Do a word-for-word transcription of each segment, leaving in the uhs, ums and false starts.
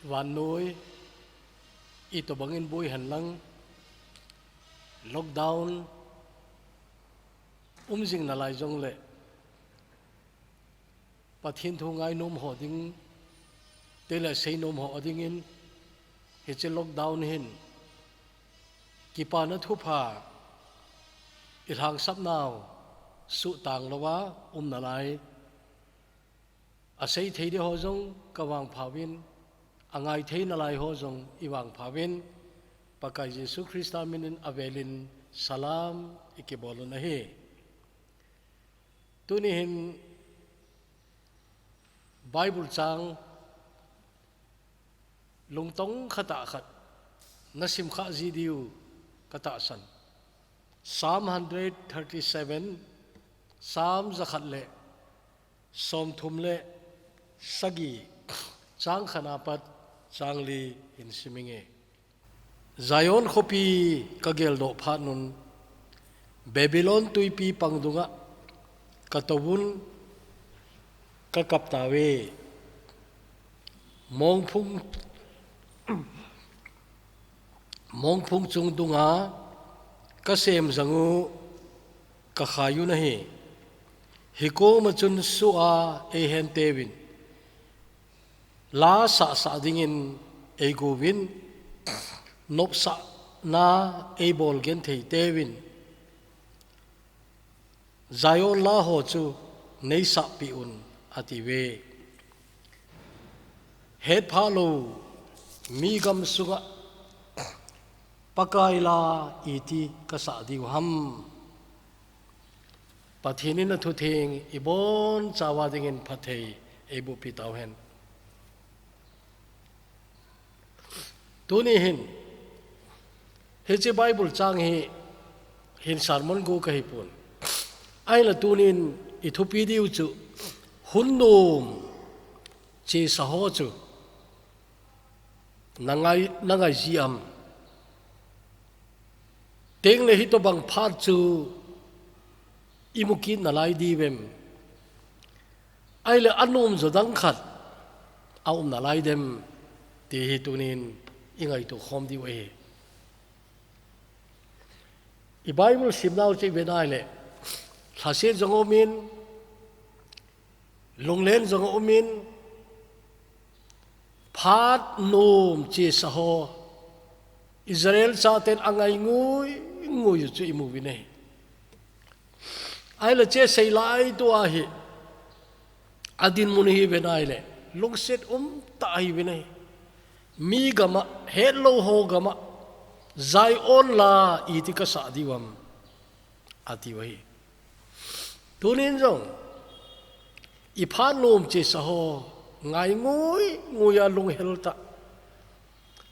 Vannoi, itobangin boi henlang, lockdown, umjing nalai jongle, Pathen thu ngainom ho ding, tele seinom ho dingin, hiche lockdown hin, kipana thupha, ilhangsapnau, suhtang louva, um nalai. Asei thei ding ho jong kavangphauvin, angai thei nalai ho jong ivangphauvin, Pakai Jesu Christa minin avelin salam ikibolun ahi. Tuni hin Bible chang lungtong khat a khat nasim kha ji diu katahsan. Psalm hundred thirty-seven, Psalm jakhat le somthum le sagi, chang khatna pat chang li hin siminge. Zion khopi kageldoh phat un, Babylon tuipi pang dunga katouvun kakap tauve. Mongphung, mongphung chung dunga kasem jang u kakhai u ahi. Hikoma chun sua eihen teuvin, la sahsah dingin eigouvin, nopsahna eibol genthei teuvin, Zion la ho chu neisahpeh un atiuve. Hetphah lou mi gamsunga Pakai la iti kasah diu ham. Pathen in athutheng ibonchauva dingin phatthei eibohpi tauhen. Tuni hin, hiche Bible chang hi, hin sermon go kahipon. Ahinla tunin ithupi diu chu, hun nom chesa ho chu nangai, nangai ji am. Tengle hitobang phat chu imu kit nalai diu vem. Ahile anom jo dang khat aum nalai dem ti hi tunin ingaito khom diu ahi. I Bible simnau chu iven ahile, lhaset jong aumin, lunglen jong aumin, phat nom chesa ho, Israel chaten angai ngui ngui u chu imu uvin ahi. Ahile che seilai tua hi, adinmun hi iven ahile, lungset umtah ahi uvin ahi. Mi gama, hetlou ho gama, Zion la iti kasah diu ham, atiu ahi. Tunin jong, i phat nom chesa ho, ngai ngui ngui a lunghel tah.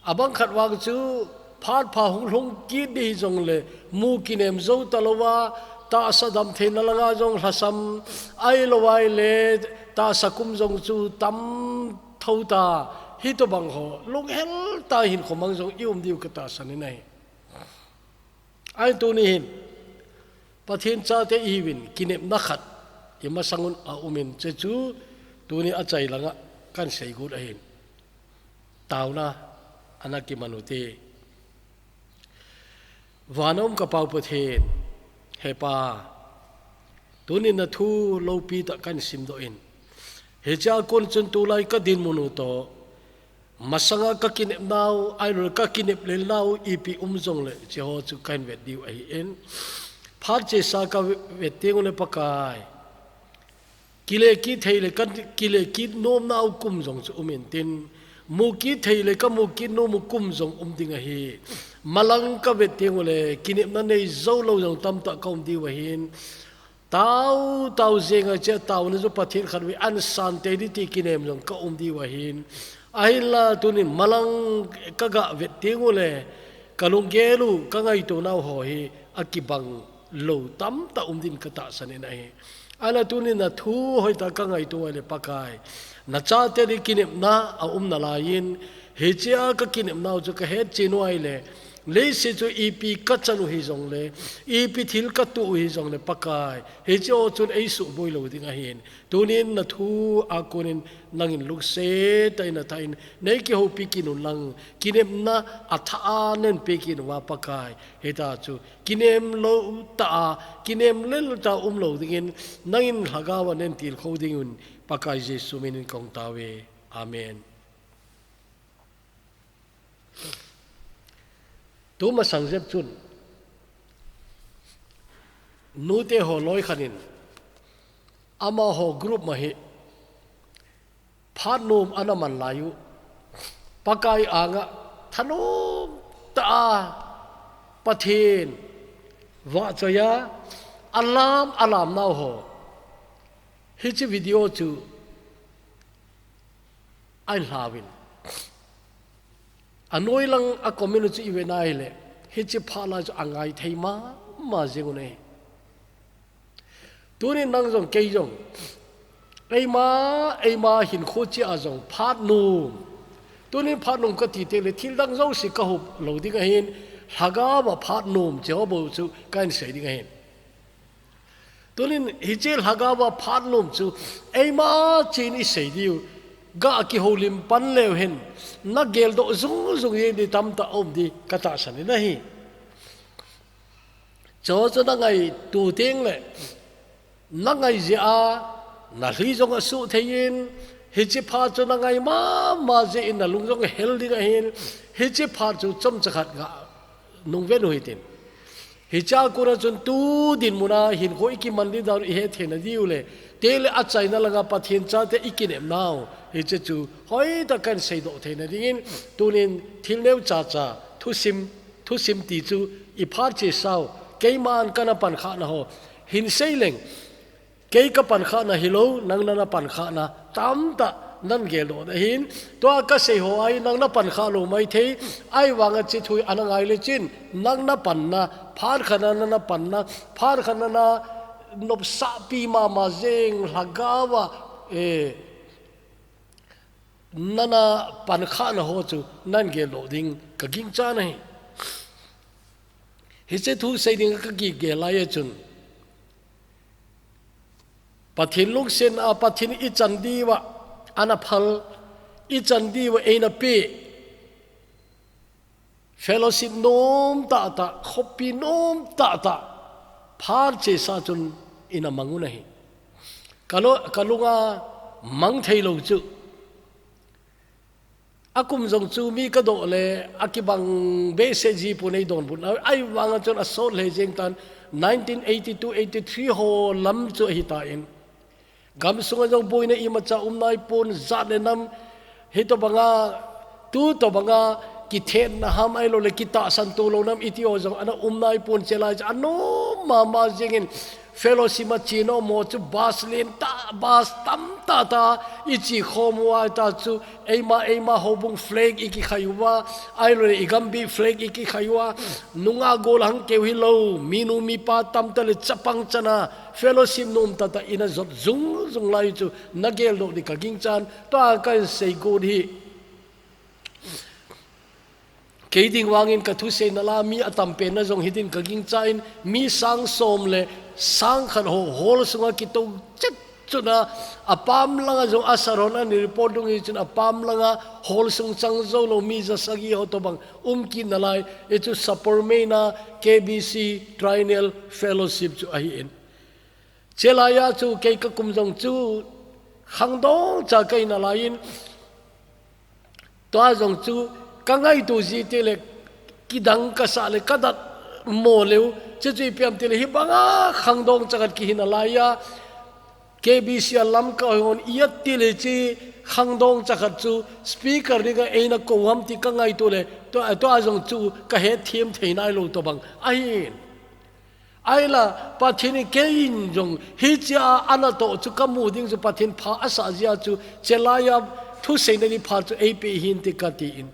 Abang khat vang chu, phat pha hung lhung kit ding hijongle, mu kinem jou talouva, tahsa damtheina langa jong lhasam, ahilou ahile, tahsa kum jong chu tam thou ta, hitobang ho, lunghel tah a hinkho mang jong i um diu katahsan in ahi. Ahin tuni hin, Pathen chate ihiuvin, kinepna khat, imasangun aumin, chechu, tuni achai langa, kahin seigot ahin. Taona, ana kiman ute. Vana um ka Pa u Pathen, He Pa, tunin na thu loupi tah kahin simdoh in. Hichea kon chun tulai ka dinmun u toh, masanga ka kinepnau, ahilouleh ka kinep lelnau ipi um jongleh, hiche ho chu kahin vet diu ahin. Phat chesa ka vet teng uleh Pakai, kile kit thei le ka kile kit nomnau kum jong chu um intin, mu kit thei le ka mu kit nom u kum jong um ding ahi. Malang ka vet teng uleh, kinepna nei jou lou jong tamtah ka um diu ahin. Tao, tao jeng a chia tao na chu Pathen khat vei ahin san tei ding ti kinem jong ka um diu ahin. Ahinla tunin malang ka ga vet teng uleh, ka lunggel u, ka ngaito nau ho hi, akibang lou tamtah um din ka tahsan in ahi. Ahinla tunin na thu hoitah ka ngaito uleh Pakai, na chate ding kinepna aum nalaiyin, hichea ka kinepnau chu ka hetchen uleh, Leiset chu ipi kachan u hijongle, ipi thil katoh u hijongle Pakai, hiche ho chun eisuboi lou ding ahin. Tunin nathu a konin nangin lungset tah in nathah in neikihoupi kit un lang, kinepna athah a neipe kit uva Pakai. Hitia chu kinem lou tah a, kinem lel tah a um lou dingin, nangin lhagao a neitilkhou ding un, Pakai Jesu minin kahung tao e. Amen. Tumasang jep chun, nute ho loi khat in, amaho group ma hi, phat nom ana man lai u. Pakai anga thanom tah a Pathen vahchoi a, alam alam nau ho. Hiche video chu ahin lhauvin. Anoi lang a comment u chu ive na hile, hiche phat lai chu angai thei mama jeng u ahi. Tunin nang jong kei jong, eima, eima hinkho chea jong phat nom. Tunin phat nom kati teng le thil dang jouse kahop lou ding ahin, lhagao a phat nom cheh ho bou chu kahin sei ding ahin. Tunin hiche lhagao a phat nom chu eima cheh in isei diu, ga kihoulim pan leu hen, nageldoh jung jung jeng ding tamtah aum ding katahsan in ahi. Chuche chu nangaito teng le, nangai jeh a nalhi jong asuh thei in, hiche phat chu nangai mama jeh in nalung jong hel ding ahin, hiche phat chu chomcha khat ga nungven u hitin. Hichea kona chun tu dinmun a hinkho ikiman ding dan u ihet theina diu le, teng le achaina langa Pathen chate ikinep nau, hiche chu hoitah kahin seidoh theina dingin, tunin thil neocha cha, thusim, thusim ti chu iphat cheh sau, keiman kana pankhahna ho, hin sei leng, kei kapankhahna hilou, nang nana pankhahna tamtah nahin geldoh na hin, tua kasei ho a hi nang napankhah lou maithei, ahivanga hiche thu hi ana ngai le chun, nang napanna, phat khat a nana panna, phat khat a nana nopsahpi mama jeng lhagao a, eh, nana pankhahna ho chu nahin geldoh ding kagingchan ahi. Hiche thu sei ding kagel lai a chun, Pathen lungsetna a Pathen ichan diuva ana phal, ichan diuva eina peh, fellowship nom tahtah, khopi nom tahtah, phat chesa chun ina mang u ahi. Kalu-, kalunga mang thei lou chu, akum jong chu mi kadoh le akibang behseh ji pon eidonbut na, ahivanga chun asot lheh jeng tan, nineteen eighty-two eighty-three ho lam chu ahitan. Gamsunga jong boina imacha um naipon, jat le nam, hitobanga, tutobanga, kithenna ham ahilou le kitahsan to lou nam iti ho jong ana um naipon, chulai chu anom mama jengin, fellowship a chena um ho chu bus lentah, bus tamtah tah iche khom uva, tah chu eima, eima houbung flag ikikhai uva, ahilou le igam bi flag ikikhai uva, nungah gollhang keu hilou, minu mipa tamtah le chapang chana, fellowship nom tahtah ina jot jung jung lai chu nageldoh ding kagingchan, tua kahin seigot hi. Kei ding vangin kathuseina la mi atampen na jong hitin kagingchan, mi sang som le sang khat ho hall sunga kitou chet chun a, apam langa jong asar hon ana report dung hi chun apam langa hall sung chang jou lou mi ja sagi ho tobang um kit nalai, hichu Sapormeina K B C Triennial Fellowship chu ahin. Chulai a chu kei kakum jong chu khangdong cha kahi nalai in, tua jong chu kangaito ji teng le kidang kasah le kadat mo leu, chuchu ipi ham tile hibanga khangdong cha khat kihi nalai a, K B C a Lamka hon ijat tile hiche khangdong cha khat chu speaker dinga eina kou ham ti kangaito le, tua, tua jong chu kahet them thei nailou tobang ahin. Ahinla, Pathen in kei in jong, hichea anatoh chu kamu ding chu Pathen pha asah jeh a chu, chulai a thuseina ni pha chu eipeh hin ti katin.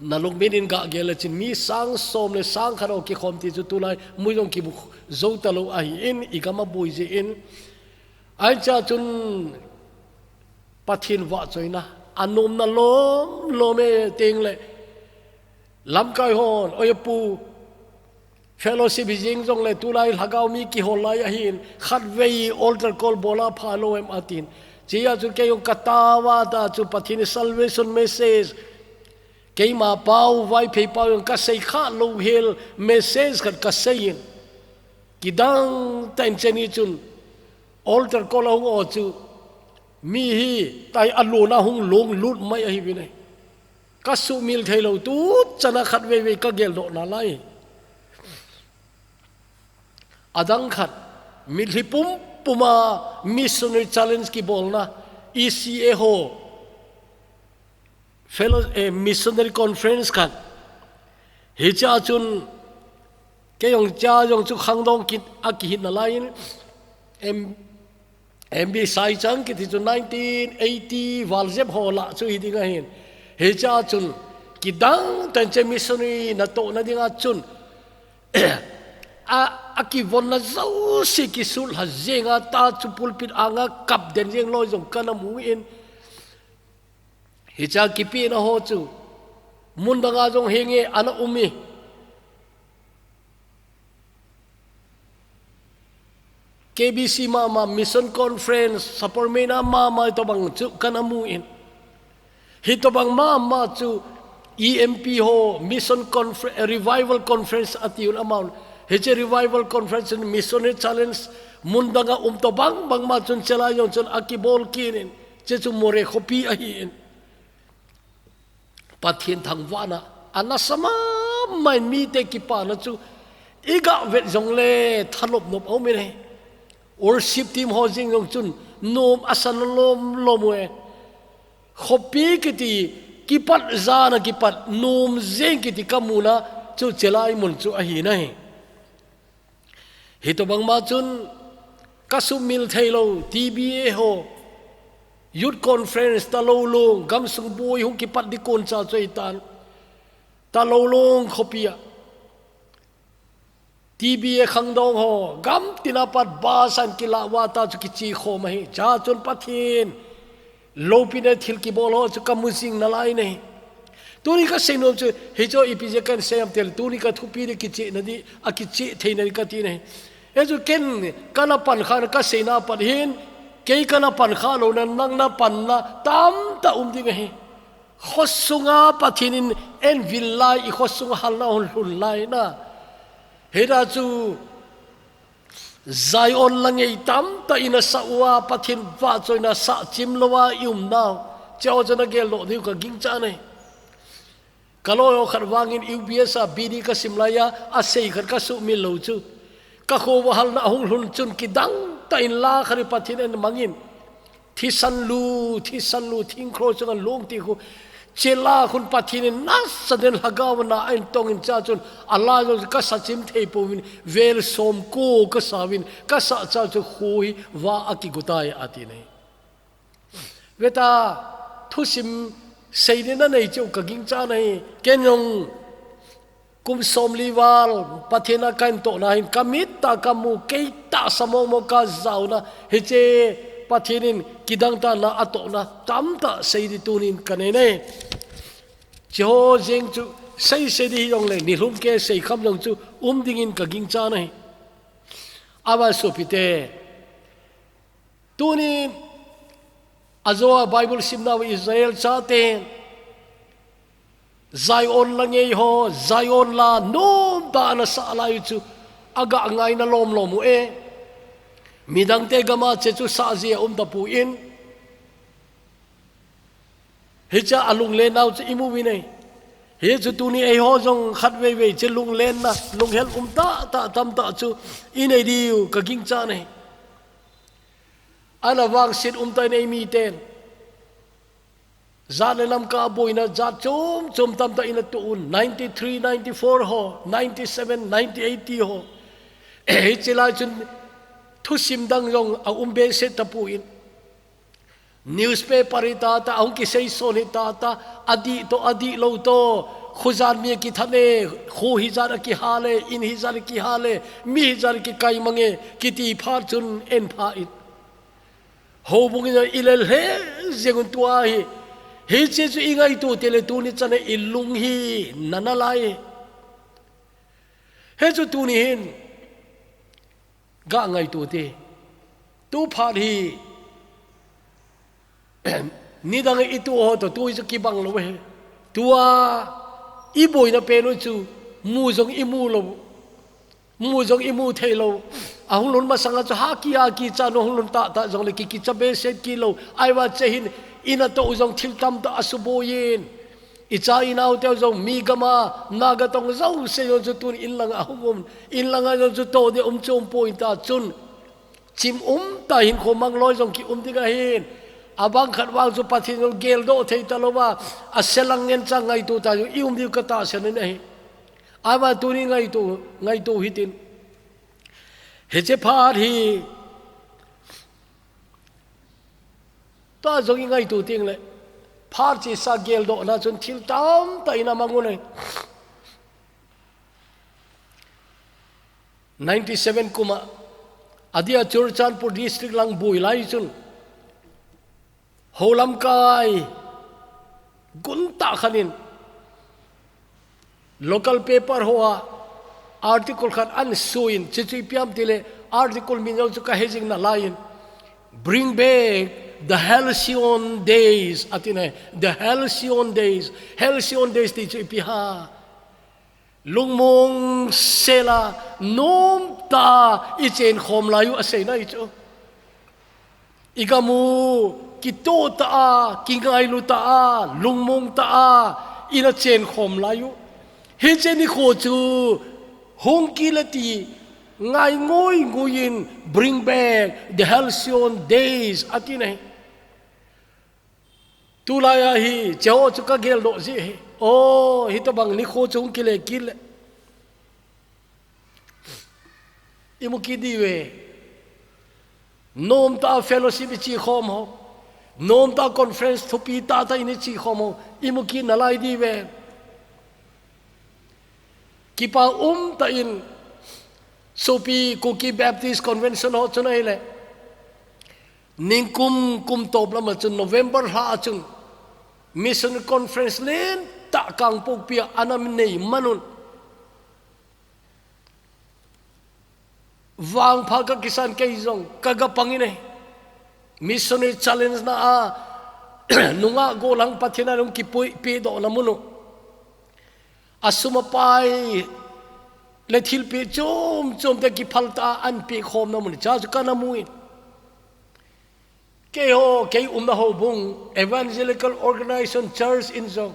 Nalungmin in gah gel le chun mi sang som le sang khat ho kikhom ti chu tulai, mui jong kimu jou talou ahin, igam aboi jeh in. Ahin chea chun Pathen vahchoina, anomna lom lom e teng le, Lamkai hon, oi pu, fellowship hi jing jongle tulai lhagao mi kihol lai ahin, khatvei altar call bola pha lou em atin. Chia chu kei jong ka tao a ta chu Pathen salvation message. Keima pau, Vaiphei pau jong ka sei kha lou hel message khat ka sei in. Kidang tah in cheni chun altar call a hung o chu mi hi tai a lona hung long lut mai ahi vin ai. Ka sumil thei lou tu chana khat vei vei ka gel doh na lai. Adang khat, mitlhi pum puma missionary challenge kibolna, E C A ho, fellow, eh, missionary conference khat. Hicha chun, kei jong cha jong chu khangdong kit a kihin na lai in, em, M B Saichang kiti chu nineteen eighty val jep ho lah chu hi ding ahin. Hicha chun kidang tah in che missionary na toh na ding a chun a, a kivon na zo si kisul ha jeng a ta chu pulpit anga kap den jeng loi jong ka na mu in. Hicha kipi na ho chu mun dang a jong henge ana um i. K B C mama, Mission Conference, Sapormeina mama, hitobang chu ka na mu in. Hitobang mama chu E M P ho, Mission Confer-, Revival Conference ati un amount. Hiche Revival Conference in Missionary Challenge, mun dang a um tobang bang ma chun chelai jong chun a kibol kit in. Che chu Moreh khopi ahi in. Pathen thangvahna, a nasa mama in mite kipana chu, i ga vet jongle thanop nop a um in ahi. Worship team ho jing jong chun, nom a sa lom lom u e. Khopi kiti, kipat jana kipat, nom jeng kiti ka mu na, chu chelai mun chu ahi na hi. Hitobang ma chun ka sumil thei lou, T B A ho, Youth Conference, Talou Lung, gamsung boi hung kipat di kon cha choi tan. Talou Lung khopi a. T B A khangdong ho, gam tina pat ba san kila wa ta chu kichi khom ahi. Cha chun Pathen. Lopi na thil kibol ho chu ka mu jing na lai nei. Tuni ka sei nom chu, hicho ipi jeh a kan sei am tel, tuni ka thupi di kicheh na di, a kicheh thei na di ka ti nei. Hichu ken ka na pan kha na ka sei na pat hin, kei ka na pan kha lou na, nang na pan na, tam ta um ding ahi. Khosunga Pathen in en vil lai, i khosunga hal na hon hlun lai na. Heda chu, Zion la ngei tam ta in a sa ua, Pathen vahchoina sa chim lou a i um nau. Chia ho chu na gel lou diu ka ging cha nei. Ka loi ho khat vangin U B S a B D ka sim lai a, a sei khat ka sumil lou chu. Ka kho va hal na hung hlun chun kidang ta in la khat i Pathen en mangin. Thisan lu, thisan lu, thingkhro chunga lung ti khu. Chela khun Pathen in nasa den lhagao na a in tong in cha chun, a la jong ka sa chim thei pouvin, vel som ko ka sa vin, ka sa cha chu khu hi va a kigu tai a ti nei. Veta, thusim sei ni na nei chu ka ging cha nei, ken jong Kum som li val, Pathen a ka in toh na hin, ka mit ta ka mu, kei ta sa mong mong ka zau na, hiche Pathen in kidang ta na a toh na, tam ta sei di tunin ka nei nei. Chi ho jeng chu, sei sei di hi jong le, ni hlum ke sei kham jong chu, um ding in ka ging cha nei. Ava supite, Tunin, a jo a Bible simna u Israel chate, Zion la ngei ho, Zion la nom ta na sa lai chu, a ga ngai na lom lom u e. Midang te gama che chu sa ji a um ta pu in. Hicha a lunglen nau chu i mu vin ei. Hichu tuni ei ho jong khat vei vei che lunglen na, lunghel um ta, ta, tam ta chu i nei diu ka ging cha nei. Ana vangsit um ta in ei mi ten. Zat le lam ka boina zat chom chom tam ta in a tu un, ninety three, ninety four ho, ninety seven, ninety eight ti ho. Hichi lai chun thusim dang jong a um be se ta pu in. Newspaper hi ta ta, a hung kisei son hi ta ta, a di to, a di lo to, khu zan mi a ki than e, khu hi zan a ki hal e, in hi zan a ki hal e, mi hi zan a ki kai mang e, ki ti phat chun en pha in. Houbung in i lel he jeng un tua hi, Hiche chu i ngaito teng le tuni chan a i lung hi na na lai. Hichu tuni hin ga ngaito te. Tu phat hi nidang i tu ho to tu i chu kibang lou e. Tua i boina pen u chu mu jong i mu lou. Mu jong i mu thei lou. A hung lhun masang a chu ha ki a ki cha no hung lhun tah tah jong le ki ki cha be set ki lou. Ai va che hin i na to u jong thil tam tah a suboi in. I cha i nau teu jong mi gam a Naga tong jouse jong chu tun in lang a hung um. In lang a jong chu to de um chu um poi ta chun. Chim um ta hin kho mang loi jong ki um ding a hin. A bang khat vang chu Pathen jong gel doh thei ta lou va. A selang ngen chang ngaito ta jong i um diu ka ta se nen a hi. Ama tuni ngaito, ngaito hitin. Hiche phat hi. Tua jong i ngaito teng le. Phat chesa gel doh na chun thil tam tah in a mang u nei. Ninety seven kum a. A dia Churachandpur district lang bui lai chun. Ho lamkai gun tah khat in local paper ho a article khat an sui in, chuchu ipi ham ti le article min jong chu ka he jing na lai in, "Bring back the halcyon days," ati ne, the halcyon days. Halcyon days ti chu ipi ham. Lungmong sela nom tah a i chen khom lai u a sei na i chu. I gam u kitoh tah a, kingailu tah a, lungmong tah a i na chen khom lai u. Hiche nikho chu hung kit le ti ngai ngoi ngoi in, "Bring back the halcyon days," ati ne. Tulai a hi, che ho chu ka gel doh ji hi. O, hitobang nikho chu hung kile kile. I mu kit diu ve. Nom tah a fellowship i chi khom ho. Nom tah a conference thupi tah tah i ni chi khom ho. I mu kit na lai diu ve. Kipa um tah in Sopi Kuki Baptist Convention ho chun ahile. Ningkum kum top lam a chun November lha a chun Mission Conference len tah Kangpokpi a ana nei man un. Vangpha ka kisan kei jong ka ga pang in e. Missionary challenge na a nungah gollhang Pathen a nung kipui pi doh na mun u. A sum a pai le thilpeh chom chom te kiphal tah a an peh khom na mun cha chu ka na mu in. Kei ho, kei umna houbung, Evangelical Organization Church in jong,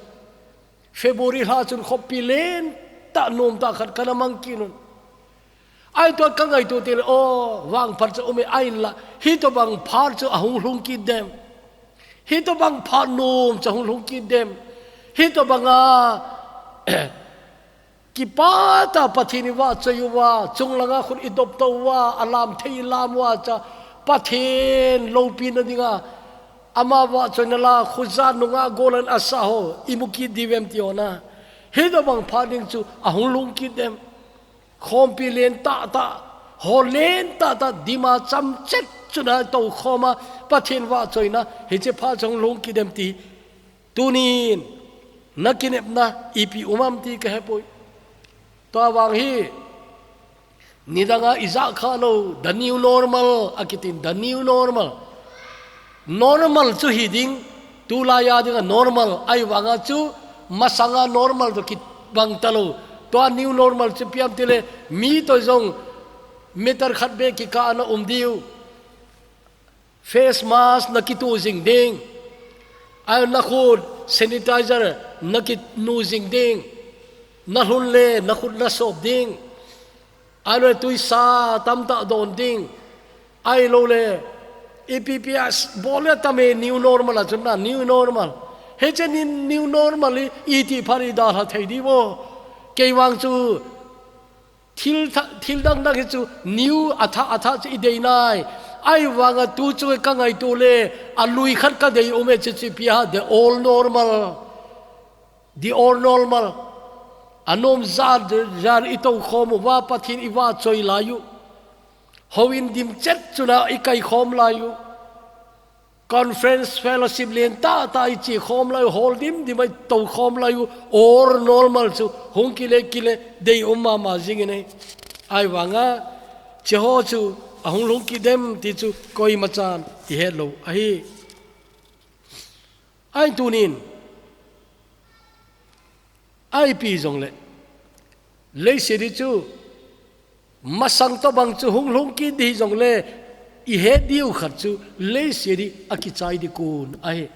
February lha chun khoppi len tah nom tah khat ka na mang kit un. Ai tua ka ngaito teng le, o, vangphat chu um e a in la, hitobang phat chu a hung lhung kit dem. Hitobang phat nom chu a hung lhung kit dem. Hitobang a, kipa tah a Pathen i vahchoi uva, chunglang a khut i dop to uva, a lam thei i lam uva cha, Pathen loupina ding a, ama vahchoina la, khut ja nungah gollhang a sa ho, i mu kit diu vem ti ho na. Hitobang phat ding chu a hung lhung kit dem. Khompi len tah tah, hall len tah tah, dim a cham chet chun a to khom a, Pathen vahchoina, hiche phat chu a hung lhung kit dem ti. Tunin, na kinepna, ipi um am ti ka he poi. Tua vang hi, nidang a i ja kha lou, the new normal, a kitin, the new normal. Normal chu hi ding, tulai a ding a normal, ahivang a chu, masang a normal toh kibang ta lou. Tua new normal chu ipi ham ti le, mi toh jong, meter khat beh kikah a na um diu. Face mask na kitu jing ding. Ai na khut sanitizer na kinu jing ding. Na lhun le na khut na sop ding. Ai le tui sa tam tah don ding. Ai lo le ipi pi a bol le tam e new normal a chun na new normal. Hiche ni new normal i, i ti phat i dalha thei diu vo. Kei vang chu Thil tha-, thil dang dang hi chu new a thah, a thah chu i dei nai. Ahivang a tu chu ka ngaito le, a lui khat ka dei um e chu chu ipi ham, the old normal. The old normal. A nom jan, jan i to khom uva, Pathen i vahchoi lai u. Houin dim chet chun a i kai khom lai u. Conference fellowship lentah tah i chi khom lai u, hol dimdim a i tou khom lai u, or normal chu hung kile kile dei um mama jingin ahi. Ahivanga cheho chu ahung lhung kit dem ti chu koimachan i het lou ahi. Ahin tunin a ipi jongle, leiset hi chu masang tobang chu hung lhung kit ding hijongle, i het diu khat chu leiset hi akichai ding kon ahi.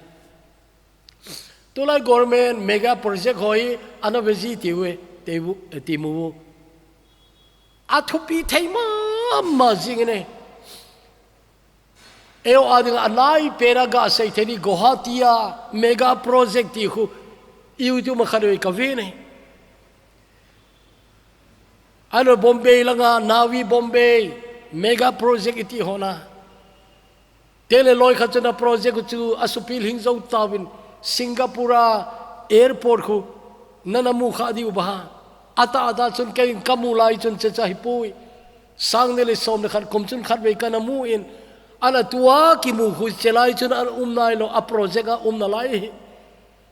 Tulai government mega project ho hi ana ve ji tiu e, ti mu. A thupi thei mama jingin ahi. Eiho a dinga anaipen a gasei thei ding Guwahati a mega project ti khu YouTube a khat vei ka ve ahi. Ahilou Bombay langa Navi Bombay mega project i ti ho na. Tele loi khat chun a project chu a supil hing jou tauvin Singapore a airport khu nana mu kha diu ba ha. Atah atah chun kei ka mu lai chun checha hipoi. Sang ni le som le khat kum chun khat vei kana mu in, ana tua kimu khu chelai chun ana um nailou, a project a um nalai hi.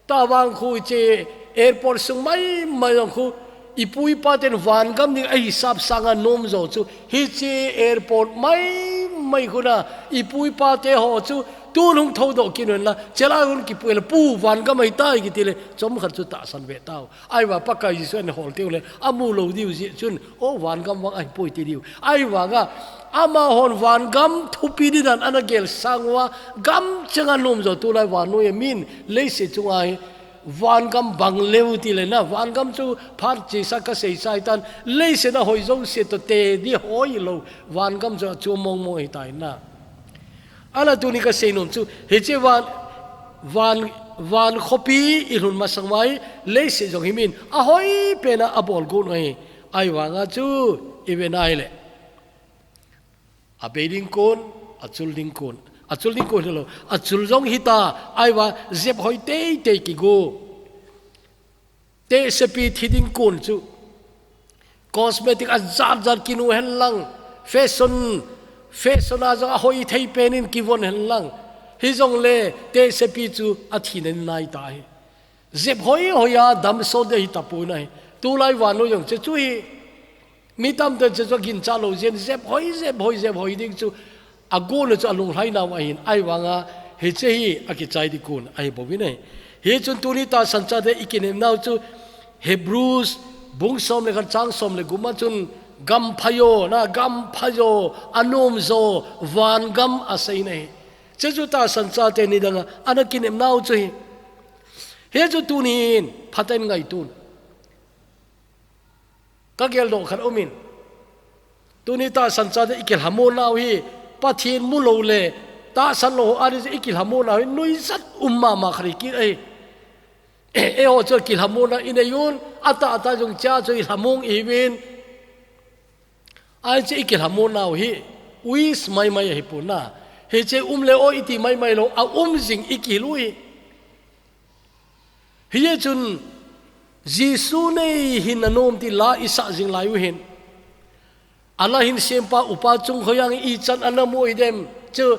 Tavang khu hiche airport sung maimai jong khu i pu i pa ten vangam ding a hisap sanga nom jo chu, hiche airport maimai khu na i pu i pa te ho chu tun hung thoudoh kit un la, chelai hun kipui le pu vangam ahitai kiti le, chomkhat chu tahsan ve tau. Ahivang Pakai Jesu ana hol teng le, a mu lou diu jeh chun, o vangam vang ahipoi ti diu. Ahivanga, amahon vangam thupi ding dan ana gel sang uva, gam chenga nom jo tulai vannoi a min, leiset chunga hi, vangam bang leu ti le na, vangam chu phat chesa ka sei chai tan, leiset a hoi jouse toh te ding hoi lou, vangam chu a chu mong mong ahitai na. Ahinla tuni ka seinom chu, hiche van, van, van khopi i lhun masang uva hi, leiset jong hi min, a hoipen a a bol got u ahi, ahivanga chu, i ve nai le. A bei ding kon, a chul ding kon, a chul ding kon hilou, a chul jong hita, ahivang, jep hoi teitei kigo. Tehsepi thi ding kon chu. Cosmetic a jat jat kinu hen lang. Fashion, fashion a jong a hoi thei pen in kivon hen lang. Hijongle, tehsepi chu a thina in nai ta hi. Jep hoi hoi a dam sot ding ahi tapoi na hi. Tulai vannoi jong chechu hi. Mi tamtah in chechu a gincha lou jeh in jep hoi, jep hoi, jep hoi ding chu. A gon u chu a lunglhai nau ahin, ahivanga hiche hi akichai ding kon ahi bouvin ahi. Hichun tuni tahsan chate i kinem nau chu Hebrews bung som le khat chang som le gup a chun gam pha jo, na gam pha jo, a nom jo, vangam asei na hi. Hiche chu tahsan chate ni danga ana kinem nau chu hi. Hichu tunin phatah in ngaitun. Ka geldoh khat um in. Tuni tahsan chate i kilhamon nau hi, Pathen mu lou le, tahsan lou ho a ding i kilhamon nau hi, nuijat um mama khat hi kit ahi. Eiho chu kilhamon na i nei un, atah atah jong cha chu i lhamong i hiuvin. Ahin hiche i kilhamon nau hi, wish maimai ahipon na. Hiche um le o i ti maimai lou, a um jing i kihil u hi. Hijeh chun, Jesu nei hinna nom ti la i sah jing lai u hin. A la hin sempa upa chung khoi a i chan ana mu i dem. Chu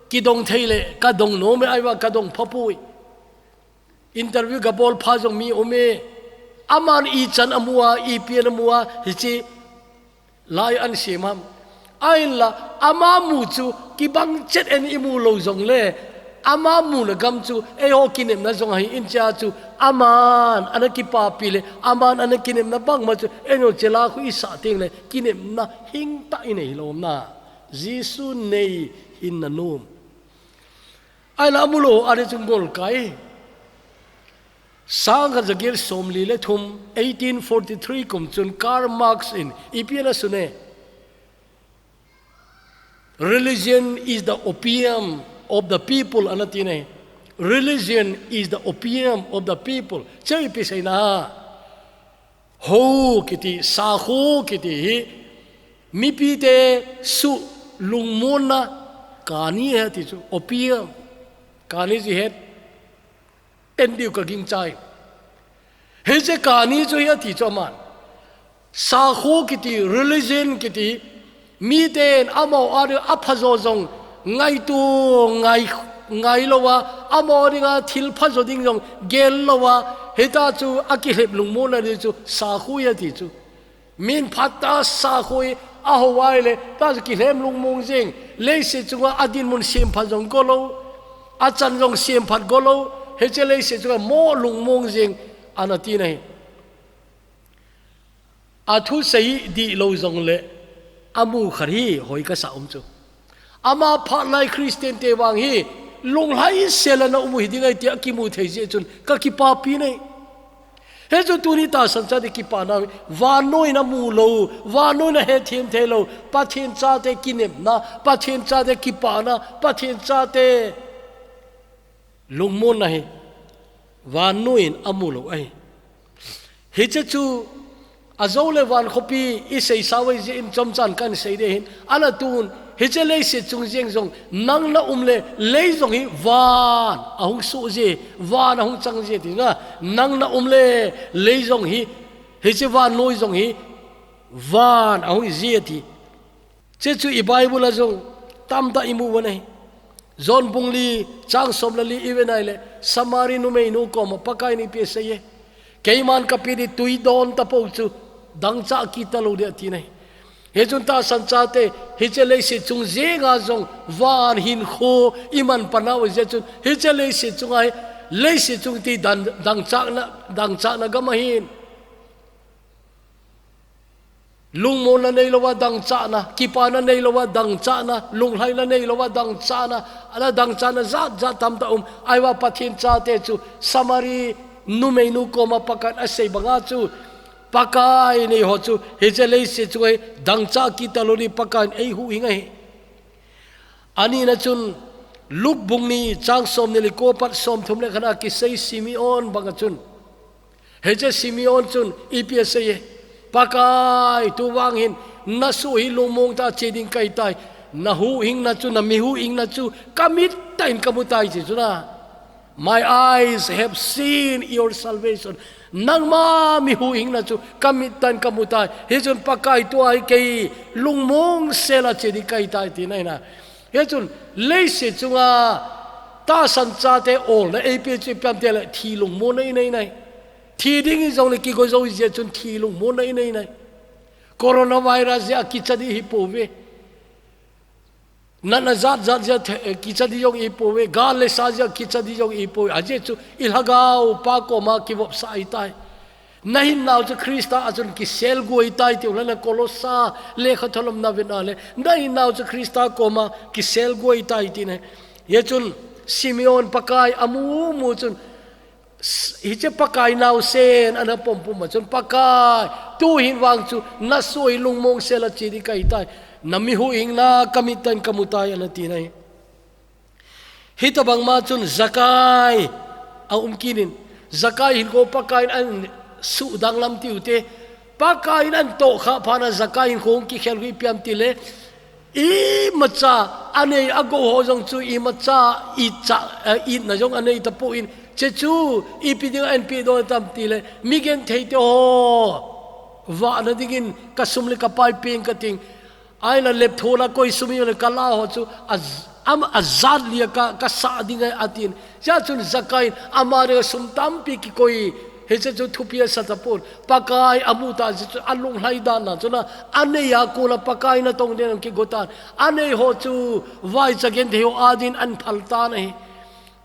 kidong thei le, ka dong nom e ahivang ka dong pha poi. Interview ka bol pha jong mi um e. Aman i chan a mu a, ipi ana mu a, hiche la i an sem ham. Ahinla, ama mu chu kibang chet in i mu lou jongle, ama muna gam chu eiho kinemna jong ahi in chia chu, aman ana kipapi le, aman ana kinemna bangma chu, eiho che la khu i sah teng le, kinemna hingtah i nei lou na. Jesu nei hinna nom. Ahinla a mu lou a ding chu ngol kai. Sangkhat jaget somli le thum, eighteen forty-three kum chun Karl Marx in ipi ana sun e. Religion is the opium of the people, ana ti ne. Religion is the opium of the people. Hiche ipi seina ham. Hou kiti, sakho kiti hi, mipite su lungmonna kani ahi ti chu, opium, kani chu het, en diu ka gingchai. Hiche kani chu hi ati chu aman. Sakho kiti, religion kiti, miten amaho a ding a phajo jong ngaito ngai ngai lou a, amaho dinga thil pha zo ding jong gel lou a, hita chu a kilhem lungmonna ding chu sakhui a ti chu. Min phat ta sakhui a ho vai le, ta chu kilhem lungmong jing, leiset chunga a dinmun semphat jong go lou, a chan jong semphat go lou, hiche leiset chunga mo lungmong jing, ana ti na hi. A thusei dihlou jongle, a mu khat hi hoi kasa um chu. Ama phat lai Christian te vang hi, lunglhai sela na um u hi ding ahi tia kimu thei jeh chun, ka kipapi nei. Hichu tuni tahsan chate kipana, vannoiyin a mu lou, vannoiyin a hethem thei lou, Pathen chate kinepna, Pathen chate kipana, Pathen chate lungmonna hi, vannoiyin a mu lou ahi. Hiche chu, a jo le van khopi i seisa uve jeh in chomchan kan sei ding ahin, ana tun, hiche leiset chung jeng jong, nang na um le, lei jong hi van a hung suh ji, van a hung chang ji ti na, nang na um le, lei jong hi, hiche vannoi jong hi, van a hung ji ti. Hiche chu i Bible a jong tamtah i mu uve nei. John bung li chang som le li i ve nai le, Samari numeinu koma Pakaiyin ipi asei e. Keiman ka pe ding tui don tapou chu dangchah kit talou ding ati nei. Hichun tahsan chate, hiche leiset chung jenga jong van hinkho i man panau jeh chun, hiche leiset chunga hi, leiset chung ti dan, dangchahna, dangchahna gam ahin. Lungmonna nei louva dangchahna, kipana nei louva dangchahna, lunglhaina nei louva dangchahna, ana dangchahna jat jat tamtah um. Ahivang Pathen chate chu Samari numeinu koma Pakaiyin asei banga chu, Pakai nei ho chu, hiche leiset chunga hi dangchah kit talou ding Pakaiyin eihuhhing ahi. Anina chun, Luke bung ni chang som ni le ko pat som thum le khat a kisei Simeon banga chun. Hiche Simeon chun ipi asei e, Pakai, tuvang hin, na soh hi lungmong tah a che ding kahi tai, na huhhingna chu, na mi huhhingna chu, ka mit tah in ka mu tai ti chu na. My eyes have seen your salvation. Nangma mi huhhingna chu ka mit tah in ka mu tai. Hichun Pakai tua hi kei lungmong sela che ding kahi tai tina ahi na. Hichun leiset chunga tahsan chate olna eipeh chu ipi ham itile thi lungmonna i nei nai. Thi ding hijongle kigo jou jeh chun thi lungmonna i nei nai. Coronavirus jeh a kicha ding hi pouve. Natna jat jat jeh a the-, eh, kicha ding jong i pouve, gal le sa jeh a kicha ding jong i pouve. Ajeh chu i lhagao pa koma kivopsah ahi tai. Na hinnau chu Christa a chun kiselguai tai tiu le na Kolosa lekhathot lam na vet a le. Na hinnau chu Christa koma kiselguai tai tina ahi. Hichun Simeon Pakai amu mu chun S-, hiche Pakai naosen ana pom pum a chun, Pakai, tuhin vang chu na soh hi lungmong sela che ding kahi tai. Na mi huhhingna ka mit tah in ka mu tai ana tina ahi. Hitobang ma chun Zakai a um kit in, Zakai hinkho Pakaiyin ana suhdanglam tiu te. Pakaiyin ana tohkhah phat a Zakai hinkho hung kikhel u hi ipi ham itile, imacha anei agou ho jong chu imacha, icha, eh, itna jong anei tapon, hiche chu ipi dinga eipeh doh tam itile, mi genthei te ho vahna dingin ka sum le ka pai peng ka ting. Ahile lepthola koi sum ihiu le ka la ho chu a, am, ajat lia ka, ka sah ding ahi atin. Hichea chun Zakai in ama dinga sum tampi kikoi, hiche chu thupi asa tapon. Pakai amu tah jeh chun alunglhai dan a chun a, anei a kona Pakai natong ding in kigo tan. Anei ho chu vaicha genthei ho a din ana phal tan ahi.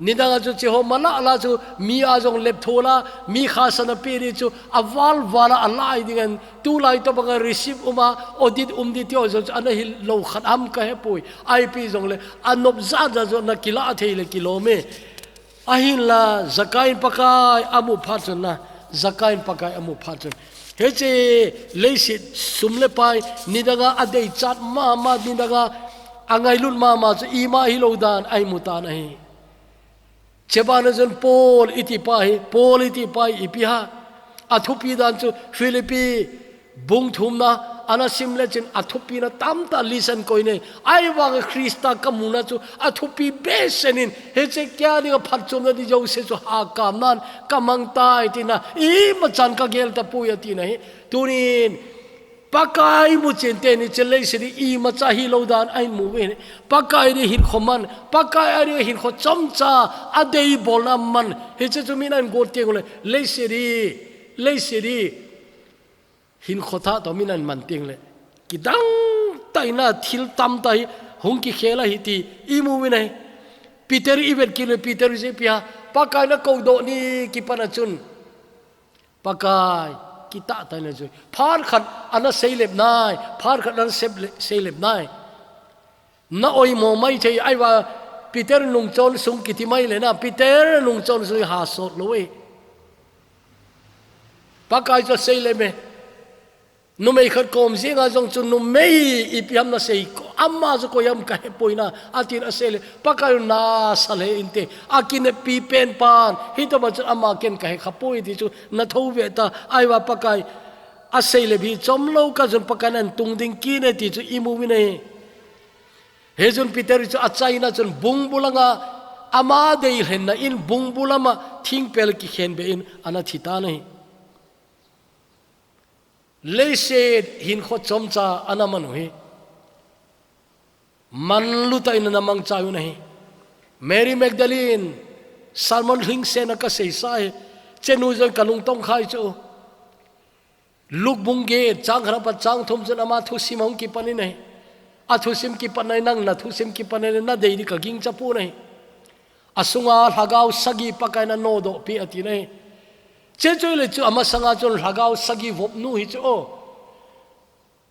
Nidang a chu hiche ho mala la chu mi a jong lepthola, mi khahsatna pe ding chu aval val a alai ding in, tulai tobang a receipt um a, audit um ding ti ho jong chu ana hil lou khat ham ka hepoi. Ipi jongle anop jat jat chu ana kilah thei le kilom e. Ahinla, Zakai in Pakai amu phat chun na, Zakai in Pakai amu phat chun. Hiche leiset sum le pai, nidang a adeichat mama, nidang a angailut mama chu ima hilou dan a imu tan ahi. Hiche bana chun Paul iti pa hi, Paul iti pa hi ipi ham. Athupi dan chu Philippi bung thumna ana sim le chun athupina tamtah list ana koi nei. Ahivang Christa ka muna chu athupi behseh in, hiche kei a dinga phatchomna ding jouse chu hakamnan ka mang tai tina, imachan ka gel tapoi atina ahi. Tunin Pakai mu chen teni che leiset hi imacha hilou dan ahin mu ve. Pakai dei hinkho man, Pakai a dei hinkho chomcha a deibolna man. Hiche chu min ahin gol teng uleh, leiset hi, leiset hi hinkho thah toh min ahin man teng uleh, kidang tah in a thil tamtah hi hung kikhel ahi ti imu uve. Peter i vet kit uleh, Peter hiche pia, Pakai na kou doh ni kipat a chun, Pakai, kitah tah in ana jui. Phat khat ana seilep nai, phat khat ana sep le, seilep nai. Na oimo maithei, ahivang Peter nungchon sung kiti mai leh na, Peter nungchon sung hi ha sot lou e. Pakai chu aseilep e. Numei khat kom jenga jong chu, numei, ipi ham nasei, ama chu koi ham kahepoi na, atin aseilep. Pakai nasa lheh inte, akinepi pen pan, hitobang chun ama ken kahe khapoi ti chu na thou ve ta, ahivang Pakai aseilep hi chomlou kah chun Pakai in ahin tungding kit e ti chu imu uve. Hichun Peter chu achaina chun bungbu langa, ama deilhenna in bungbu lama thingpel kikhenbeh in ana thi tan ahi. Leiset hinkho chomcha ana man u hi manlutah in ana mangchai u ahi. Mary Magdalene, sermon lhingsetna kaseisa hi, chenu jong kalung tongkhai chu. Luke bung get, chang khat apat chang thum chun ama thusim ahung kipan in ahi. Athusim kipatna in, nang nathusim kipatna in nadei ding kagingcha poi ahi. Asunga lhagao sagi Pakai in anodoh peh atin ahi. Hiche chu ahileh chu amasanga chun lhagao sagi vopnu hi chu o.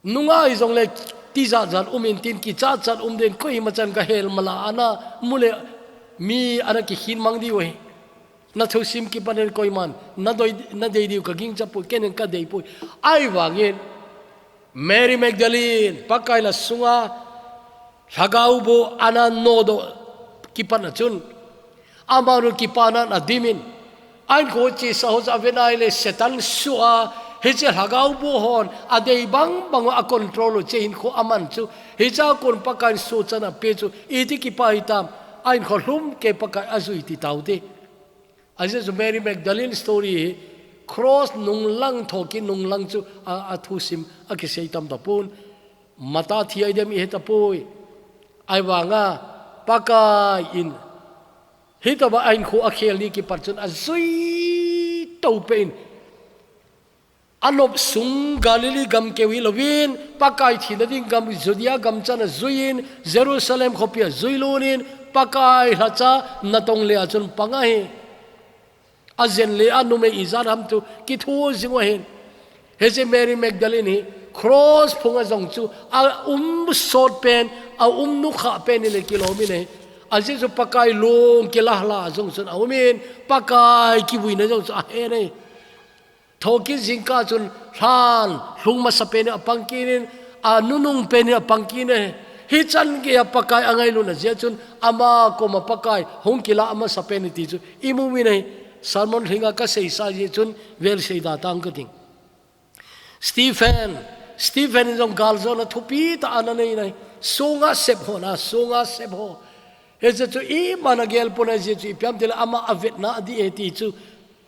Nunga hijongleh tijat jat um intin, kichat chat um ding, koima chan kahel mala ana mu leh mi ana kikhin mang diu ahi. Nathusim kipat in koiman nadei, nadei diu kagingcha poi, ken in kadei poi. Ahivangin Mary Magdalene, Pakai in asunga lhagao bu ana nodoh kipatna chun, amanu kipana in adim in, ahinkho chesa ho chu aven ahileh Satan soh a, hiche lhagao bu hon adei bangbang a control u, hiche hinkho aman chu, hichea kon Pakai in sohchatna ape chu, iti kipah hitam, ahinkho lhumkei Pakai ajui ti tau te. Ajeh chu Mary Magdalene story hi cross nunglang, thokit nunglang chu a, athusim akisei tam tapon. Matha thi a idem ihetapoi. Ahivanga Pakai in hitobang ahinkho akhel ni kipat chun ajui to peh in, anop sung Galilee gam keu hilouvin, Pakai thina ding gam Judea gam chan ajuiyin, Jerusalem khopi ajui lhon in, Pakai lhacha natong lea chun pang ahi. Ajen leh a numei ijat ham chu kitho jing u ahin. Hiche Mary Magdalene hi cross phunga jong chu aum sot pen, aum nukha pen in le kilom in ahi. Ajeh chu Pakai long kilahla jong chun aum in, Pakai kivuina jong chu ahen ahi. Thokit jingkah chun lhan lhung masa pen in apang kit in, anunung pen in apang kit in ahi. Hichan geiya Pakai angailutna jeh chun ama koma Pakai hung kilah masa pen in ti chu imu uve. Sermon lhinga kaseisa jeh chun vel seida tang kating. Stephen, Stephen in jong galjona thupi tah ana nei in ahi. Sunga sep ho na, sunga sep ho. Hiche chu iman agel pon, ajeh chu ipi ham tileh ama avetna adih e ti chu.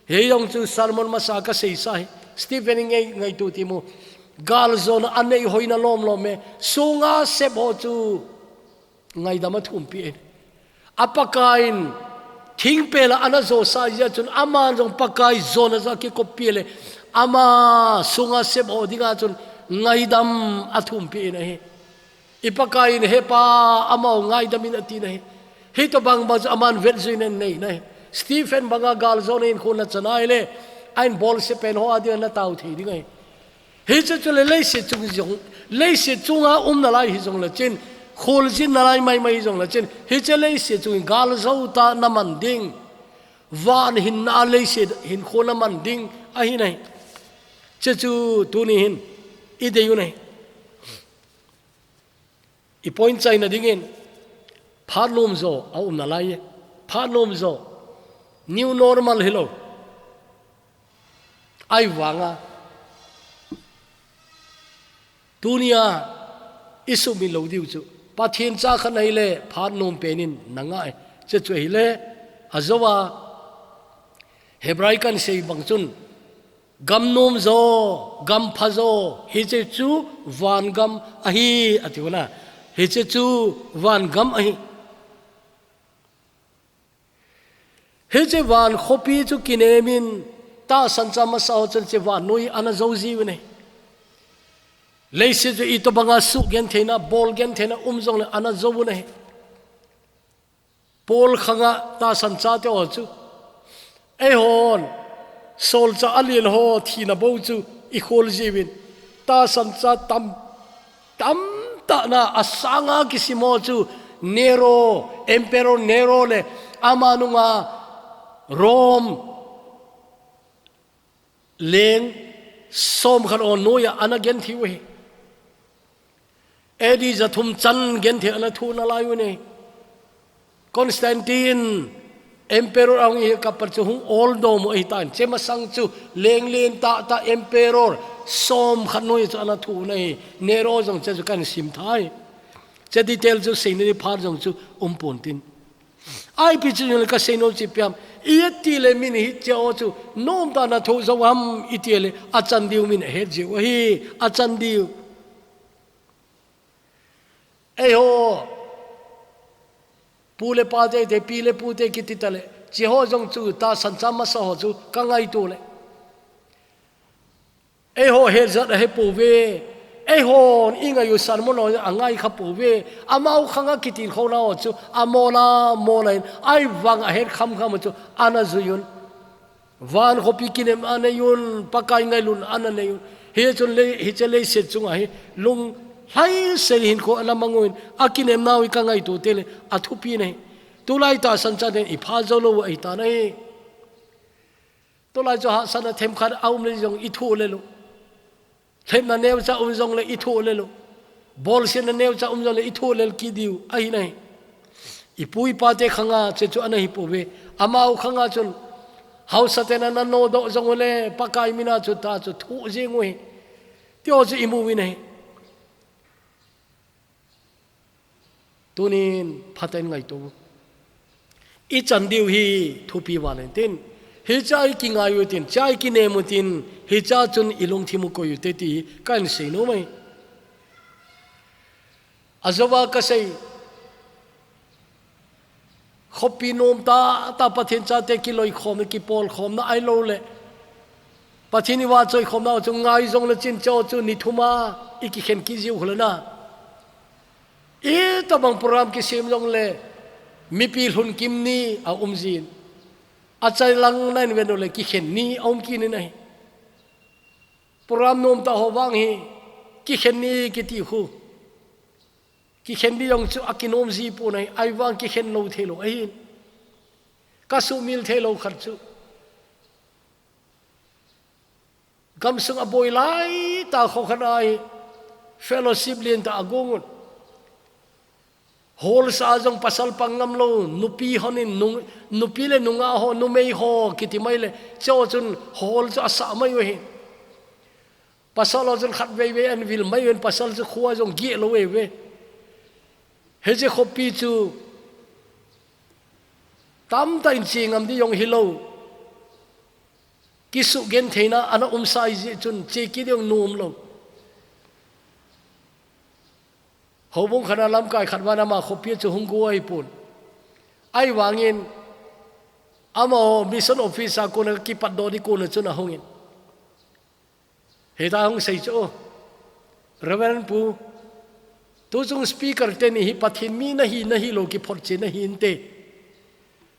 Hijong chu sermon masa kaseisa hi. Stephen in ngai, ngaito timo. Galjona anei hoina lomlom e. Sunga sep ho chu ngaidam athum peh in. A Pakai in thingpel a ana josa jeh chun aman jong Pakai jona jeh a kikop peh leh, ama sunga sep ho dinga chun ngaidam athum peh in ahi. I Pakai in, "He Pa, amaho ngaidam in," ati in ahi. Hitobang bang chu aman vetjui in anei in ahi. Stephen banga galjona in khun achan ahileh, ahin bolse pen ho ading ana tao thei ding ahi. Hiche chu le leiset chung jong, leiset chunga um nalai hijong le chun, kholjin nalai maimai hijong le chun, hiche leiset chung galjo tah naman ding, van hinna leiset hinkho naman ding ahi in ahi. Hiche chu tuni hin idei u ahi. I point chaina dingin, phat nom jo aum nalai e. Phat nom jo, new normal hilou. Ahivanga tunia isumil lou diu chu, Pathen cha khat nahileh phat nom pen in nangah e. Hiche chu ahileh, ajou a, Hebrai kahin sei bang chun, Gam nom jo, gam pha jo, hiche chu van gam ahi, ati u na. Hiche chu van gam ahi. Hiche van khopi chu kinemin, tahsan cha masa ho chun hiche vannoi ana jo jiuvin ahi. Leiset chu itobanga sugentheina, bolgentheina um jongle ana jo u ahi. Paul khanga tahsan chate ho chu, eihon, solchah alen ho thina bou chu ikhol jiuvin, tahsan cha tam, tamtahna asanga kisim ho chu Nero, Emperor Nero le ama nunga Rome leng somkhat ho noiya ana genthei u ahi. A D jathum chan genthei ana thoh nalai u ahi. Constantine Emperor ahung hi kapat chu hung oldom u ahitan. Hiche masang chu leng len tahtah Emperor somkhat noiya chu ana thoh u ahi. Nero jong hiche chu kahin sim thei. Hiche detail chu seina ding phat jong chu um pontin. Ipi chu kasei nom chu ipi ham. Iti le min hiche ho chu nomtah a ana thoh jou ham iti le achan diu min ahet jiu ahi. Achan diu. Eiho, pu le pate, pi le pute kiti tale, hiche ho jong chu tahsan cha masa ho chu kangaito le, eiho hetjat ahepouve, eihon ingai u sermon ho angai khapouve, amaho khanga kitilkhouna ho chu amol a mol a in, ahivang ahet khamkham u chu ana jui un. Van khopi kinemna anei un, Pakai ngailutna ana nei un. Hichun lei, hiche leiset chunga hi lunglhaisel hinkho ana mang uvin, akinemnau hi kangaito teng le athupi ahi. Tulai tahsan chaten ipha jou lou u ahitan ahi. Tulai chu hahsatna themkhat aum le jong ithoh lel u. Lhepna neocha um jongle ithoh lel u. Bolsetna neocha um jongle ithoh lel kit diu ahi ahi. Ipu ipate khanga hiche chu ana hipouve. Amaho khanga chun haosaten ana nodoh jong ule Pakai mina chu ta chu thoh jing u ahi. Tiho chu imu uvin ahi. Tunin phatah in ngaito u. Ichan diu hi thupi val in tin. Hichea ikingai utin, hichea ikinem utin, hichea chun ilungthim u koi ute ti kahin sei nom ahi. Ajouva kasei. Khopi nom tahtah Pathen chate kiloikhom, kipolkhomna ahilou le, Pathen ivahchoikhomna ho chu ngai jongle hiche ho chu ni thuma ikikhen kit jiu hule na. Itobang program kisem jongle mipi lhunkim ni aum jin. Achai lang nahin vet ule kikhen ni aum kit in ahi. Program nomtah ho vang hi kikhen ni kiti khu. Kikhen ding jong chu akinom ji pon ahi, ahivang kikhen lou thei lou ahin. Kasumil thei lou khat chu. Gamsung aboi laitah kho khat ahi, fellowship lentah agon un. Hall sah a jong pasal pang ngam lou, nupi hon in nung, nupi le nungah ho, numei ho, kiti mai le, hiche ho chun hall chu asah mai u ahi. Pasal ho chun khatvei vei ahin vil mai uvin, pasal chu khua jong geh lou e ve. Hiche khopi chu tamtah in che ngam ding jong hilou. Kisugentheina ana umsa ahi jeh chun che kit ding jong nom lou. Houbung khat a lamkai khat vang ama khopi chu hung go ahi pon. Ahivangin amaho mission office a kona kipatdoh ding kona chun ahung in. Hitia hung sei chu, Reverend Pu, tuchung speaker teni hi Pathen mi nahi, nahilou kiphotchen nahi inte.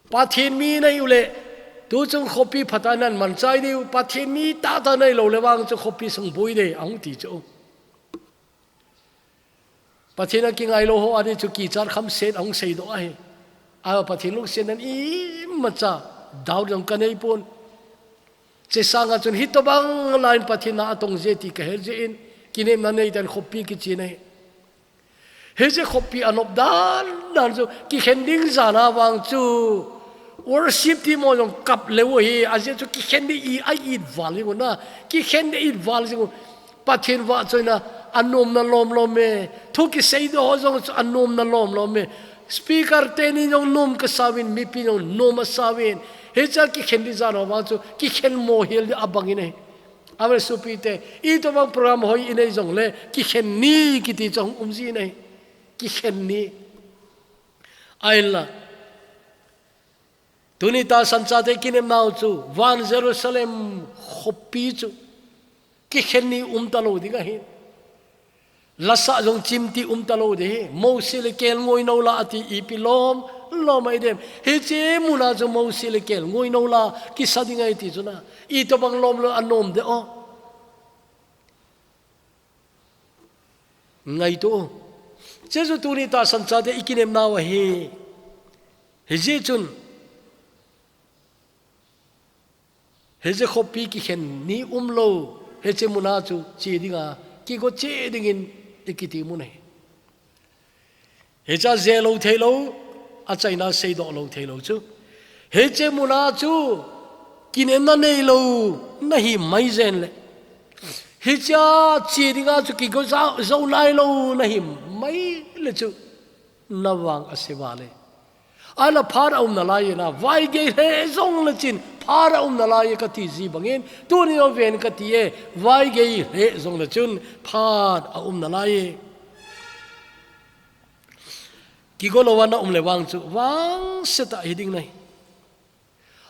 Pathen mi nahi ule, tuchung khopi phatah in nahin manchai diu, Pathen mi tahtah nahilou le vang chu khopi sung boi ding, ahung ti chu. Pathen a kingailou ho adin chu kichat khamset ahung seidoh ahi. A Pathen lungsetnan imacha doubt jong kanei pon. Hiche sanga chun hitobang laiyin Pathen na atong je ti kahet jeh in, kinemna neitah in khopi kichen ahi. Hiche khopi anop dan dan chu kikhen ding jan a vang chu worship team ho jong kap leu ahi, ajeh chu kikhen ding i, a-it val jing u na, kikhen ding a-it val jing u. Pathen vahchoina anomna lomlom e, thu kiseidoh ho jong chu anomna lomlom e. Speaker teni jong nom kasa uvin, mipi jong nom asa uvin. Hichea kikhen ding jan a vang chu kikhen mohel ding abang in ahi. Avel sopite, itobang program hoi inei jongle, kikhen ni kiti chu hung um ji ahi. Kikhen ni. Ahinla. Tuni tahsan chate kinepnau chu, van Jerusalem khopi chu, kikhen ni um talou ding ahi. Lasa jong chimti um talou ding ahi. Mosi le kelngoi nou la ati ipi lom, lom ahi dem. Hiche muna chu Mosi le kelngoi nou la kisa ding ahi ti chu na. Itobang lom lou anom de o. Ngaito. Hiche chu tuni tahsan chate ikinepnau ahi. Hijeh chun. Hiche khopi kikhen ni umlou, hiche muna chu che dinga, kigo cheh dingin ikiti mun ahi. Hichea jelou theilou, achaina seidoh lou theilou chu. Hiche muna chu, kinepna neilou, nahi mai jeng le. Hichea che dinga chu kigo jou, jou nailou, nahi mai le chu. Navang ase vale. Ahinla phat aum nalai e na, vaigei lheh jongle chun, phat aum nalai e kati ji bangin, tuni o ven kati e, vaigei lheh jongle chun, phat aum nalai e. Kigo louva na um le vang chu, vangset a hiding nahi.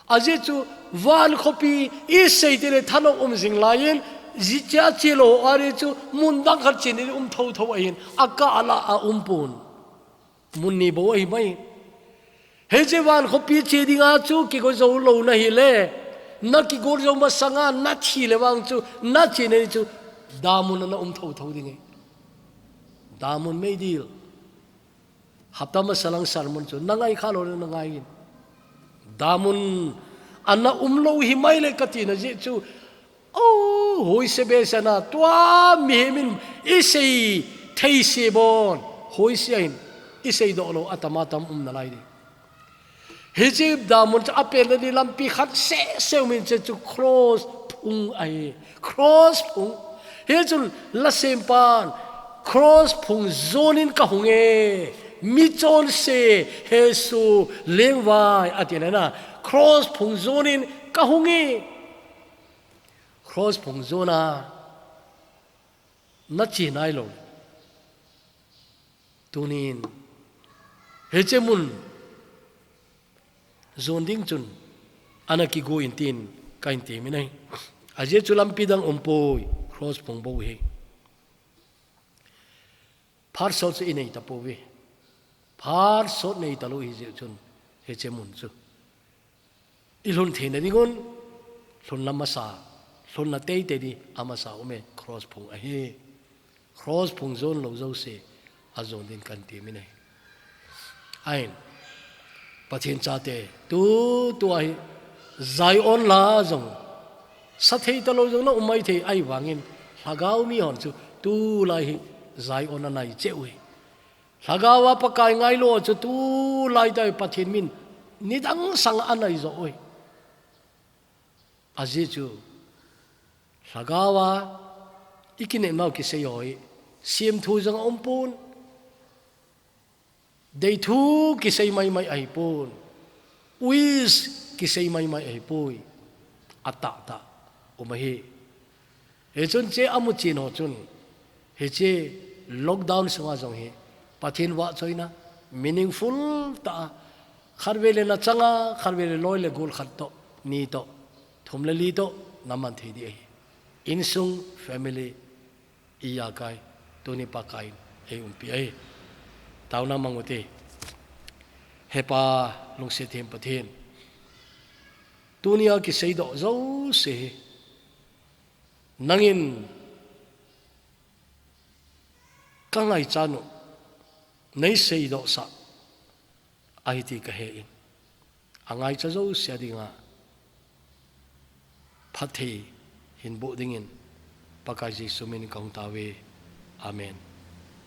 Ajeh chu, van khopi isei tile thanom um jing laiyin, hichea che lou a ri chu, mun dang khat chen in um thotho ahin, akah a la aum pon. Mun ni bou ahi mai. Hiche van khopi che dinga chu kigo jou lou nahi le, na kigo jou masanga na thi le vang chu, na che nahi chu, damun a na um thotho ding ahi. Damun meidil. Hapta masa lang sermon chu, na ngai kha lou le na ngai in. Damun a na um lou hi mai le kati na jeh chu, O, hoise behseh na, tua mihem in isei thei se bon, hoise a hin, isei doh lou, atama tam um nalai ding. Hiche damun chu apen le ni lampi khat seh seh um in hiche chu cross phung ahi, cross phung. Hichun lasempan, cross phung jon in ka hung e, mi chonse, Jesu lengvai, ati le na, cross phung jon in ka hung e. Cross phung jon a na che nailou. Tunin, hiche mun jon ding chun, ana kigo in tin, ka hin temin ahi. Ajeh chu lampi dang um poi, cross phung bou hi. Phat sot chu inei tapouve. Phat sot nei talou hijeh chun, hiche mun chu. Ilhun theina dingun, lhunna masa, lhunna teitei di amasa ume, cross phung ahi. Cross phung jon lou jouse, ajon din ka hin temin ahi. Ahin, Pathen chate, tu, tua hi, Zion la jong, sa thei talou jong na um maithei ahivangin, lhagao mihon chu, tulai hi, Zion a nai cheh uve. Lhagao a Pakai ngailou chu tulai tah Pathen min nidang sang a nai jo uve. Ajeh chu lhagao a ikinepnau kisei ho hi semthu jong aum pon. Deithu kisei maimai ahipon. Wish kisei maimai ahipoi. Atahtah um ahi. Hichun hiche amu chen ho chun, hiche lockdown sunga jong hi, Pathen vahchoina, meaningful tah a, khatvei le na changa, khatvei le loi le gol khat toh, ni toh, thum le li toh, na man thei di ahi. Insung, family, ijakai, tuni Pakai in, ei umpi ahi. Taona mang ute. He Pa, lungset them Pathen. Tunia kiseidoh jouse hi. Nangin ka ngaichat u, nei seidohsah ahi ti ka he in. Angaicha jouse a dinga phatthei hin boh dingin Pakai Jesu min in ka hung tao ve. Amen.